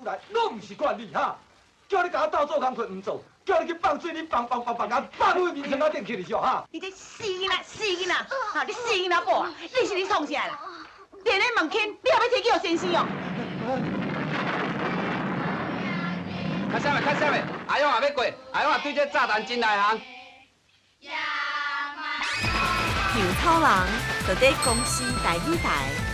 來，攏毋是慣你哈。叫你共我鬥做工課毋做，叫你去放水，你放放放放，共放去眠床仔頂去哩少哈。你這死囡仔，死囡仔，哈！你死囡仔某啊！你是咧創啥啦？連咧問親，你也欲提去予先生哦？較啥物？較啥物？阿勇也欲過，阿勇也對這炸彈真內行。稻草人就佇公視台語台。